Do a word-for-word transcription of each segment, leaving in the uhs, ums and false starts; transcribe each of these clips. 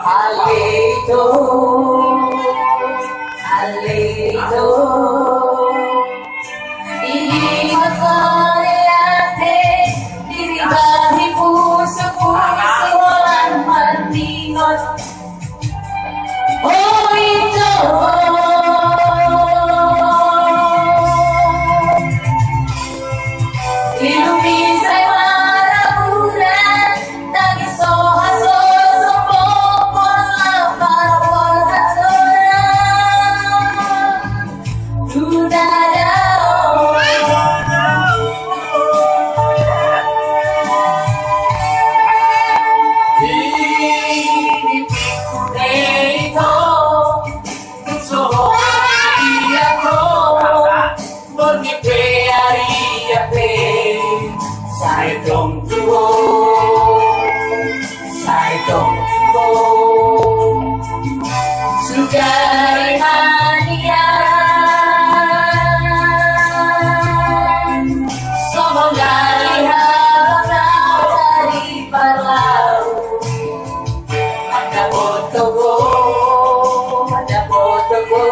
Alito, alito. Di mata ni ate, di bahi pusu-pusu holan marningot. Alito. Ilumi sai maraburan, tangi soha soso popol lapar polhatona. Tudadao. Ini piku deito. Soho ia ko, borngin pe aria pe, sai tong tu ho, sai tong tu ho. Sugari manian, songon gari habang na tari parlau. Mandapothon ho, mandapothon ho.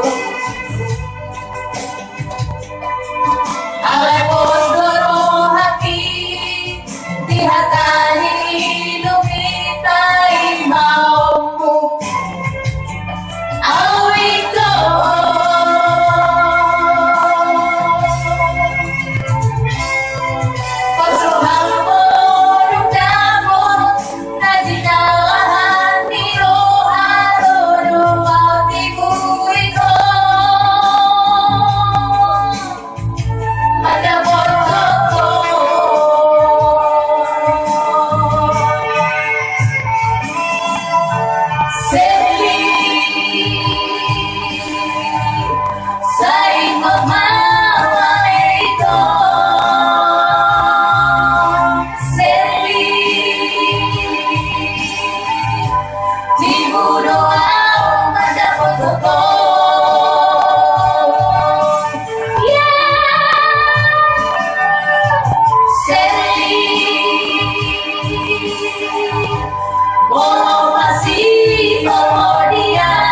Alai pos do rohangki, di hata ni ilumi taimaonmu. Au ito. Pos rohangmu dung dapot na jinalahan ni roha do, do au tibu ito. Mandapothon ho. Selly. Sai ingot ma au ale ito. Selly. Tibu do au mandapothon ho. Ia. Selly. Molo masih kemudian.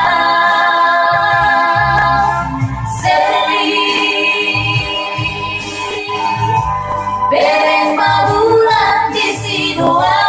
Selly. Bereng pabulan di sidoa.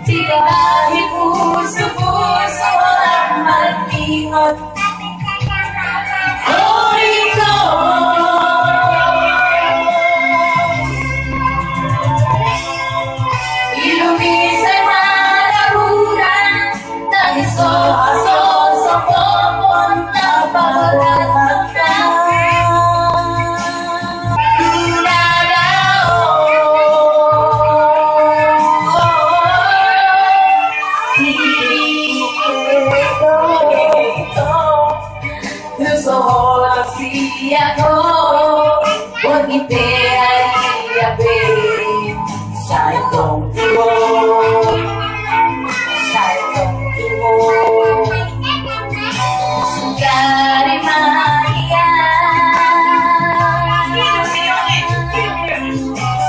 Di bahi pusu-pusu holan marningot. Alito. Ilumi sai maraburan, tangi soha soso popol na paratna. Tudadao. Tu so holan sian ho, borngin pe aria pe, sai tong tu ho, sai tong tu ho. Sugari manian,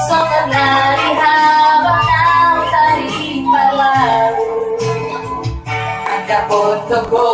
songon gari habang na tari parlau. Mandapothon ho.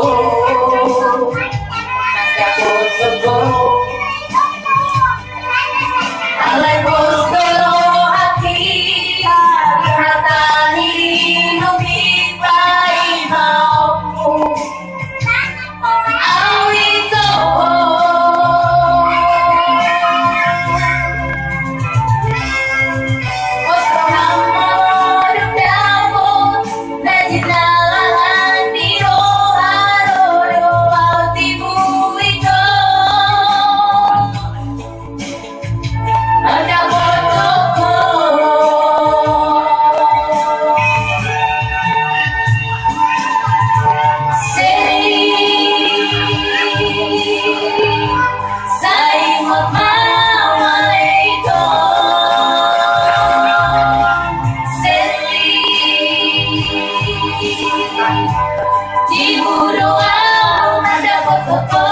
Di muru au mandapot ho.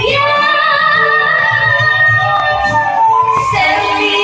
Ya, Serli.